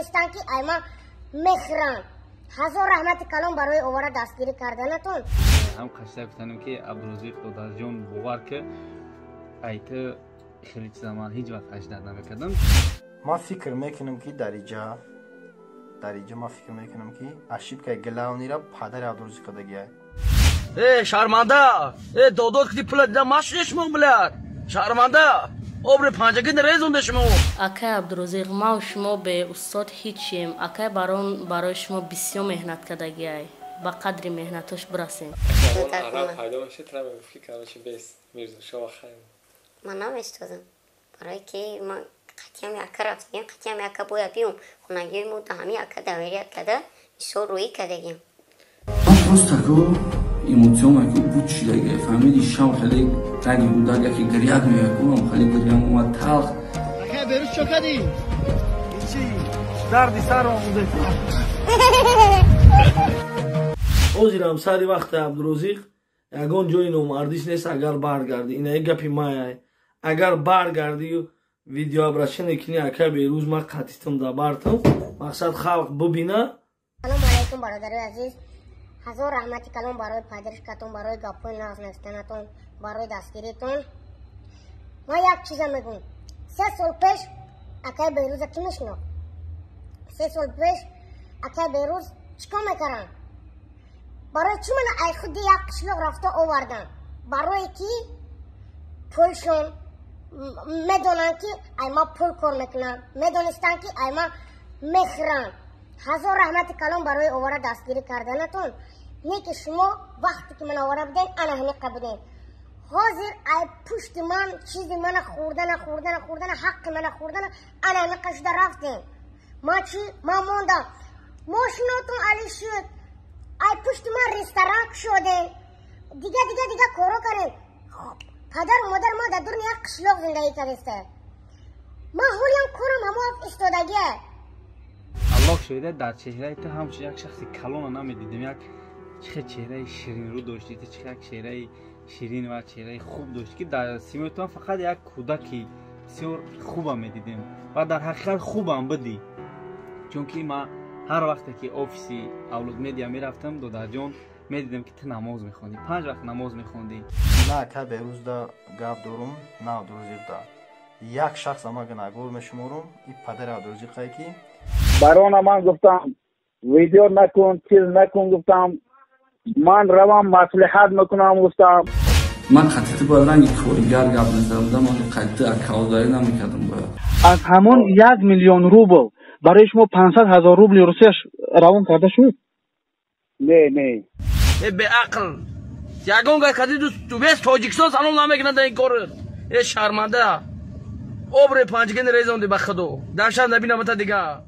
Медонистанд, ки ай ман мехӯранд. Ҳазор раҳмати калон барои овара дастгирӣ карданатон. Ҳам қашта гуфтанем, ки Абдурозиқ додарҷон, бовар ки, айта хеле чиза ман ҳеҷ вақт аждар намекардам. Ман фикр мекунам, ки дар иҷа ман фикр мекунам, ки ошибкаи главныйра падари Абдурозиқ кардагия. Э, шарманда! Э, додод ки пула дида машине шумо, блядь! Шарманда! Обри панҷаги нарезонде шумо! Акай Абдурозиқ, ман шумо бе устод ҳичием. Акай Барон барои шумо бисёр меҳнат кардагиай. Ба қадри меҳнатош бирасем. Араб пайдо мешид, тра мегуфт, ки короче, бес Мирзошова хайр. Ман наместодам, барое ки ман қатъиам яка рафтагиам, қатъиам яка бояд биём. Хонагиҳои мо ҳами яка доверять карда, бисёр рӯӣ кардагиам. Ман просто ку эмоциёма ку буд шидаги, фаҳмиди, шав хеле ранги гудак яке гирят меояд, кунам хеле гирям омад талх. Акай Берӯз, чо кардӣ? Чӣ? Дарди сар омуде. Ҳозирам сари вақти Абдурозиқ ягон ҷои номардиш нест. Агар баргардӣ, инаи гапи маяй, агар баргардию видеообращение кини, ака Берӯз, ман қатитам да бартам, мақсад халқ бубина. Салому алайкум, бародарои азиз. Ҳазор раҳмати калон барои поддержкатон, барои гапҳои нағз навистанатон, барои дастгиритон. Ман як чиза мегӯм: 3 сол пеш акаи Берӯза кӣ мешинохт? 3 сол пеш акаи Берӯз чӣ кор мекардам? Барои чӣ мана ай худи як қишлоқ рафта овардам? Барое ки пулшон медонанд, ки ай ман пул кор мекунам, медонистанд, ки ай ман мехӯрам. Ҳазор раҳмати калон барои овара дастгирӣ карданатон. Не ки шумо вақте ки ман овара будем, ана ҳамиқа будем. Ҳозир ай пушти ман чизи мана хӯрдана, хӯрдана, хӯрдана, ҳаққи мана хӯрдана, ана ҳамиқа шуда рафтем. Ман чӣ? Ман мондам, мошинотон али шуд, ай пушти ман ресторан кушодем, дига, дига, дига коро кардем. Падару модар ман дар дуруни як қишлоқ зиндагӣ кардеста. Ман ҳолиам корам ҳамо истодагия. Аллоҳ шоҳида, дар чеҳраи ту ҳамчун як шахси калона намедидем. Як чӣ чеҳраи ширинрӯ дошти ту, чӣ як чеҳраи ширин ва чеҳраи хуб дошти, ки дар симои ту фақат як кӯдаки бисёр хубам медидем ва дар ҳақиқат хубам бидӣ, чунки ман ҳар вақте ки офиси Авлод Медиа мерафтам, додарҷон, медидем, ки ту намоз мехондӣ, панҷ вақт намоз мехондӣ. На ака Берӯзда гап дорум, на Абдурозиқда. Як шахс ама гунаҳгор мешуморум, и падари Абдурозиқае ки Барона, ман гуфтам, видео накун, чиз накун гуфтам, ман равам маслиҳат мекунам гуфтам. Ман қатъи бояд ранги коригар гап мезадам, ман қатъи акаодарӣ намекардам бояд. Аз ҳамон 1 миллион рубл барои шумо 500 000 рубли Русияш равон карда шуд? Не, не. Э, беақл! Ягон гай кади ту вес Тоҷикистон салом намекунад ин кор. Э, шарманда! Обри панҷгин резонди, ба худо. Дар шаб набинамата дига.